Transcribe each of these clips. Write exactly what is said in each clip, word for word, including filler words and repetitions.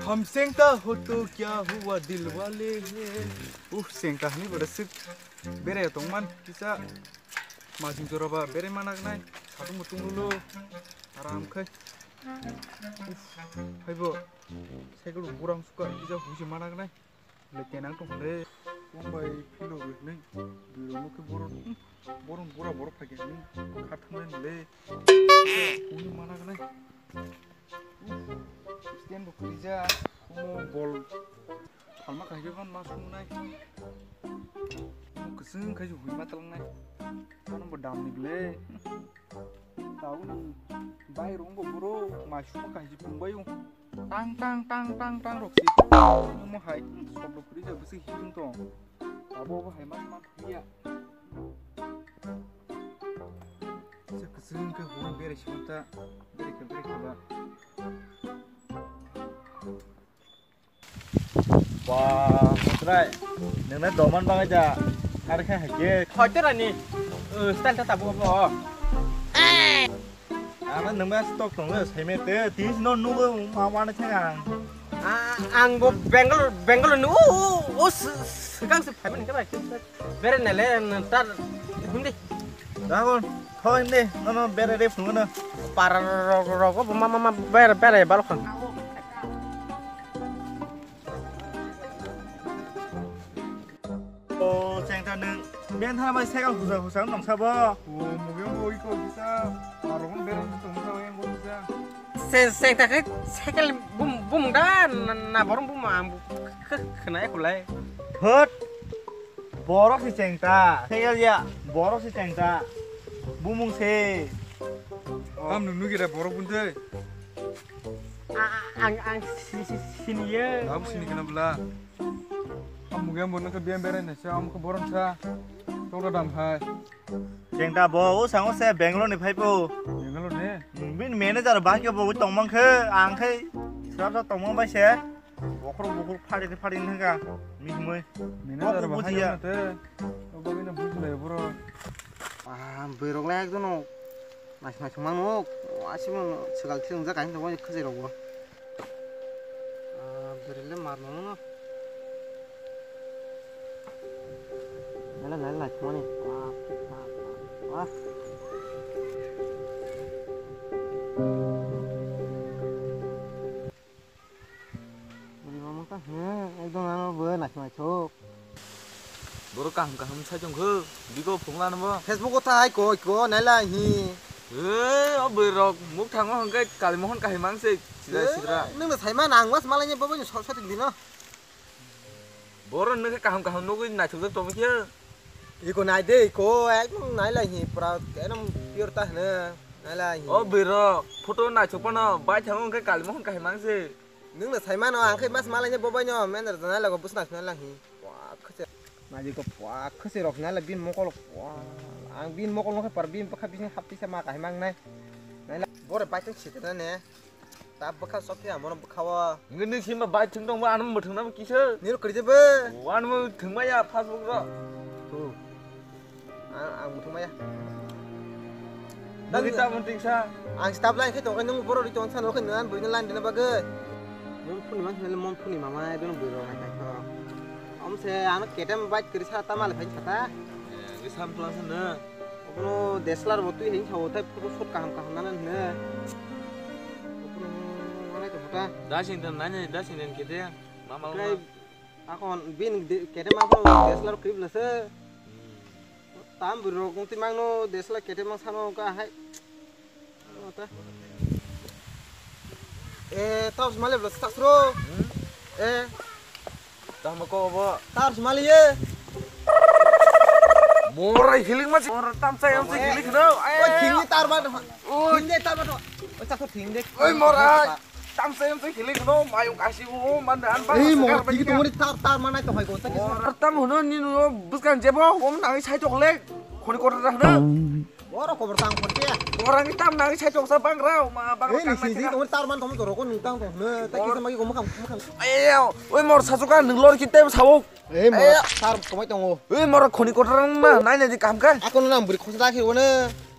Hum chengta ho to kya hua dil wale he. Uh, chengta hani bada sik. Bere tongman kisa. Majing jora ba bere manak nai. Satung mutung lo. Aram khai. Uf, haibo. Cycle burang suka kisa huji manak nai. Le tenang tong le. Wng bai philo hinwi. Biro no khe boron. Boron bura borok phai khe hinwi. Kha thumai le. Uni mana gwnai. Stand bo kwrwija. Omo bol. Phalma khai khe ma sungnai. Omo kwchwng khai se hui ma talangnai. Ano bo dam ni le. Tauni bai rong bo bro. Ma suma khai se pung bai. Tang tang tang tang tang rok si. Omo hai, hmm, sob rok kwrwi jak bwswk hitung tong. Abo bo hai ma ma thangya. Sa kwchwng khe hwn berai si ta. Berai khe berai khe ba. Ba, Mokrai, nengna doman bangai da. Ar khe hai khe. Hoi to rani. Eh, style ta tabu bo. Ano nangma stock tongo, saimete, tis no nugo, ma wana chang. Ah, ang bo Bangalore, Bangalore ni, o, o, o, s-, s-, swkang se phaiman khe bai. Bere nale, tar, hindi. Dagon, thoi hindi, no, no, bere re phungo no. Para ro, ro, ro, ro, ma, ma, ma, bere, bere, balokhan. O, chengta nwng, ben thana bai cycle husa husa wng tong sabo. O, mugeng bo iko kisa, arokno bereng tong sa yang bo kisa. Se, chengta khe cycle bum, bum da, na, na borok bum ang bu, khe, khna ekulai. Thot, borok si chengta, cycle ya, borok si chengta, bumung se. Tam nung nugi re borok bunte. A, a, ang, ang si, si, sini ye. Tam sini kena bela. Amugi ambo nokhe biyang berai naisa, amokhe borom sa. Tokra dam hai. Chengta bo, o sango se Bangalore ni phai po. Bangalore ni? Hmm, bini manager ba khe bo tongmang khe, ang khe srap srap tongmang bai se. Bokhorok bokhorok phari phari nangka, mihmoi. Manager bo bujiya. Hai te. O bagwi no bujilai bro. Ah, bwrok le ekjono. Naising naising mano, asimo swkal thilwngjak kaisa tongo khwchai rokbo. Ah, bwrwi le mar mano. Nala nala naising mani. Wah, wah, wah. Bwrwi mama ka hwno, ekdom ano bo naising naisuk. Borok kaham kaham sai tongkho, bigo phunglano bo. Facebook o thai koi ko nailai hi. Ei, o bwrwi rok muk thango hwnkhe kalimo hwn kahimang se, sidra sidra. Nung no saimano ang mas malai ni bobo ni sor sor dino. Borok nokhe kaham kaham nugwi naithokjak tongwi khe. Iko nai de, iko ekdom nailai hi, pura ekdom pure ta hwno, nailai hi. O bwrwi rok photo naithok phano bai thango hwnkhe kalimo hwn kahimang se. Nung no saimano, ang khe mas malai ni bobo no, mender nailai go bwswk naithok nailai hi. Pua khwse. Naidi ko pua khwse rok nailai bin mokol pua. Ang bin mokol nokhe par bin bwkha bising haptisa ma kahimang nai. Nailai. Bore bai tong sitana ne. Ta bwkha sok khe amo no bwkha o. Ngi ni sima bai thung dong ba ano muthung na kisa. Niro kwrwi de bo. Ano muthung ma ya Facebook ro. Tu. Ang, ang muthung ma ya. Nagi ta mun ting sa. Ang stop line khe tong khe nung boro ri tong sa no khe nan bui na line dena bagwi. Mon phuni ma hile mon phuni mama ai dono bui ro nai kha. Om se ano ketem bai kwrwi sa ta male phai sa ta. Ngi sam plan sa na. Obono D S L R bo twi heng sao, tai photo shoot kaham kaham nana hino. Obono manai tongkha ta. Da sing dan nanya, da sing dan kete. Mama. Kai akon bin kete ma pho D S L R clip lase. Tam bwrwi rok wng twi mangno, D S L R kete mang sano ka hai. Ota. Eh, tau sumali bro, tak sro. Eh. Tamo ko bo. Tar sumali ye. Morai hiling ma. Morai tam sai am sai hiling no. Oi, thingni tar ba. Oi. Thingde tar ba. Oi, tak thingde. Oi, morai. Tam sai am sai hiling no, mayung kasi bo man dan ba. Ei, mo, tigi tongori tar, tar manai to hai go. Tam hono ni no buskan jebo, om nang sai to le. Khoni kotor ra hna. Boro kobor tang phone khe. Borang ni tam nang sai tong sa bang rao ma bang. Eh, ni siji tong tar man tong to roko nung tang tong hne. Ta kisa magi ko makam makam. Ayo, oi mor sajuka nung lor ki tem sao. Eh, mor tar komai tongo. Oi mor khoni kotor na nai nai di kam ka. Ako nang buri khosa da khe wone.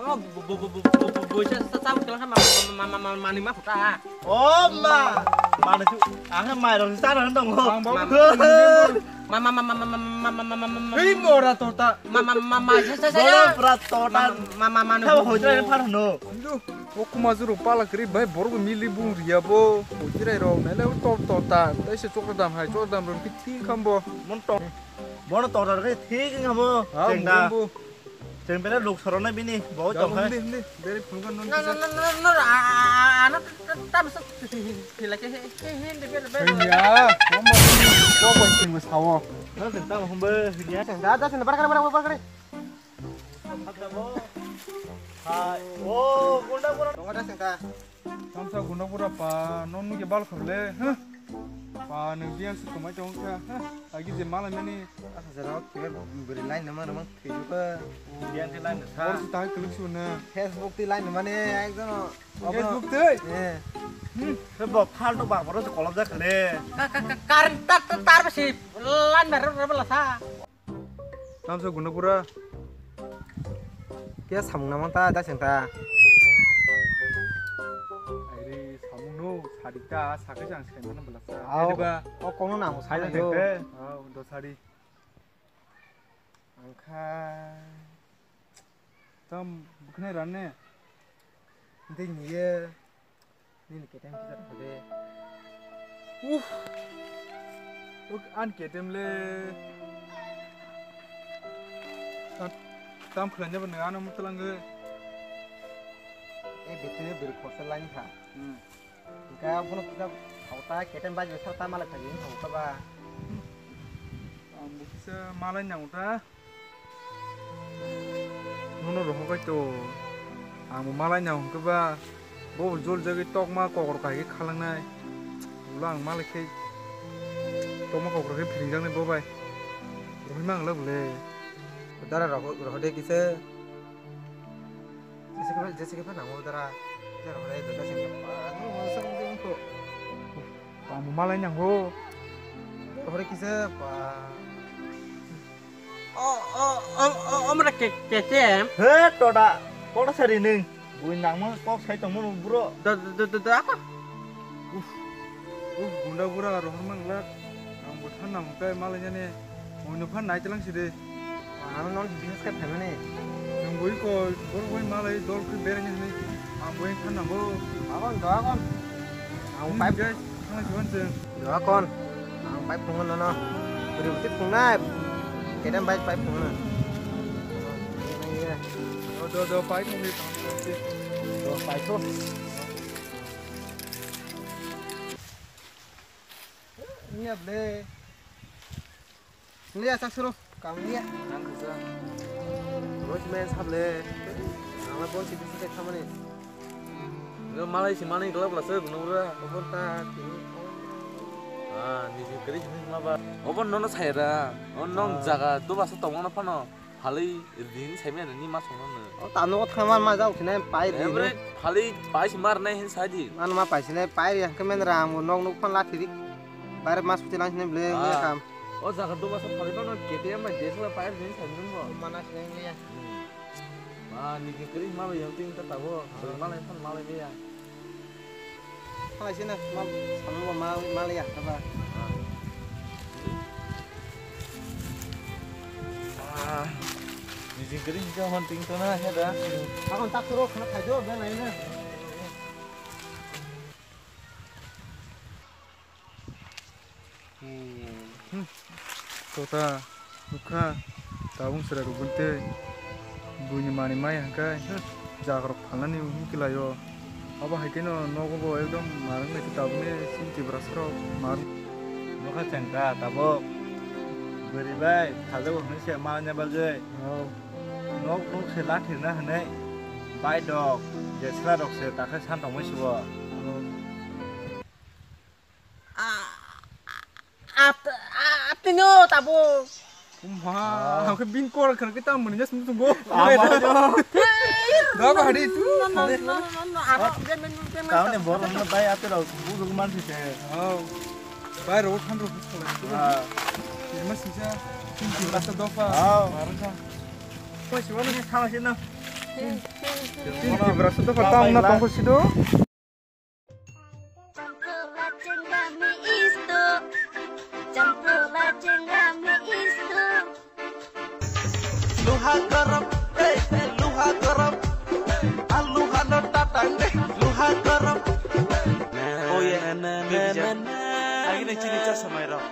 ma, bo, bo, bo, bo, bo, bo, bo, sa, sa, sa, ma, ma, ma, ma, ma, manwi ma phuta. O ma, manwi su, ang khe mairok se chana tongo. Ang bo Hei, mora tota. Ma, ma, ma, ma, sa, sa, sa, Bolo ya. Pura tota. Ma, ma, ma, ma, Kha hojra ni phar no. Hindu, o kuma juru pala kri bai borok mili bung riya bo. Hojra rok nai le tot tota. Tai se chokra dam hai, chokra dam rom ki thik kham bo. Mon tot. Bono tot ar khe thik kham bo. Ha, Chengda. Mungbu. Cheng bere luk sorona bini. Bo Ya, tong hai. Hindi, hindi. Bere phunukha non No, no, kisa. No, no, no, no, ah, ah, ah, no, tam sa. Pila ke he, he, he, de, de, de. Ya, mama, kok kok sing sawo. No, sing tam humbe, ya. Sing da, da, sing da, bar kare, bar kare, bar kare. Hai, o, gunda gunda. Tongo da sing da. Tamsa gunda gunda pa, non muke bal khorle, ha? Pa, nung dia su kumai tong kha, ha? Agi je mala mani. Asa jara, khe beri line nama nama, khe juga. Dia ke line sa. Or su tahu keluk su na. Facebook ti line nama ne, ekdom. Facebook tei? Eh. Hmm. He bo phalto ba boro se kolom jak le. Ka, ka, ka, current tar, tar, tar besi lan ber ber bela sa. Tamsa guna pura. Kya samung namang ta, da seng ta. Aire samung no, sadi ta, sakhe jang sen mana bela sa. Au. Aire ba. O kono nang sadi do. Te, au, do sadi. Angkha. Tam bukhnai ranne. Dei niye. Nini ketem kisa thode. Uff. Uk an ketem le. Tam, tam khlanya ba nang ano mutlang ge. E betene bil khorsa lain kha. Hmm. Hingke abono kisa khauta ketem bai besar ta malai phai wng kha ba. Ang bo kisa malai nang ta. Nono rohor bai to. Ang bo malai nang hingke ba. Bo jol jagwi tokma kokor kai khe khalangnai. Ulo ang malai khe tokma kokor khe phiringjaknai bo bai. Rohima ang le bole. Dara rohor, rohor de kisa. Jessica, Jessica pa nango dara. Dara hore dara sing pa. Ano mo sa mo ko. Pa mo malai nango. Hore kisa pa. O, o, o, o, o, mara ke, ke, ke. He, toda. Koda sari nung. Bui nangmo kok sai tongmo bro. Da, da, da, da, da, apa? Uf. Uf, gunda bura rohor manglak. Ang bo thanna hwnkhe malainani moino phan naitwlang sidi. Ang non business khe phaimani. Nwng bui ko, bor bui malai dol khe beraini hwnwi ang bui thanna bo. Agon do agon. Ang pipe. Guys, thangna siwan chwng. Do agon. Ang pipe phungo nono. Bwrwi bwtwi phungnai. Kedam bai pipe phungo. Do, do, pai thung di, pai thung di. Do, pai thung. Ini ya, ble. Ini ya, sak suruh. Kamu ini ya. Nang kesa. Terus main sable. Nang lah bon sih bisa kayak sama nih. Lo malai si mana yang gelap lah, saya guna ura. Apa tak ini? Ah, ini sih kering sih maba. Apa nono saya ra? Oh, nong jaga tu bahasa tongona apa no? Phalwi rini saimaya ni ma songno no. O tamo thangma ma jao khine pai ri. Emre phalwi pai si mar nai hin sai di. Ano ma pai sine pai ri hangke men ram nok nok phan la thiri. Bare mas puti lang sine ble nge kam. O jaga do basa phalwi no K T M bai jesla pai ri sai nung bo. Mana sine nge ya. Ma ni ke kri ma bai yang ting ta tabo. Malai phan malai ya. Hai sini, ma, sama ma, ma, ma liya, apa? Ah, ni jing kering jauh hunting tu na, ya dah. Aku tak suruh kena kajo, biar lainnya. Hmm. Tota, nukha, tabung sera rubun tei buini mani mai hangkai, jagrok phalnani hum kilaio. Abo hai khe no nogo bo ekdom marwng nai khe tabukni chini Tiprasa rok marwng. Nokha chengkha tabuk bwrwi bai thajago hwnwi se ma nya bagwi. Oh. Nok nuk se lathirna hwnwi bai dok je sla rok se takhe san tongmai sugo. Oh. Ah, ah, ah, tino tabo. Ma, aku bin kor kan kita meninya semu tunggu. Apa aja? Gak apa hari itu. No, no, no, no, no, no. Apa dia men men men. Tahu nih borok na bai ate rok bujuk man sih. Oh. Bai rok than rok bujuk lah. Ah. Ini masih sisa. Ini rasa dofa. Oh. Baru sah. Kau siapa nih? Sama sih no. Ini berasa dofa tahu na tongkol sido. Champla chenggami isto, champla chenggami isto. Luha garam, eh, eh, luha garam. Ah, luha no tatang de, luha garam. Oh yeah, baby jan. Agi na chini chasa mai rok.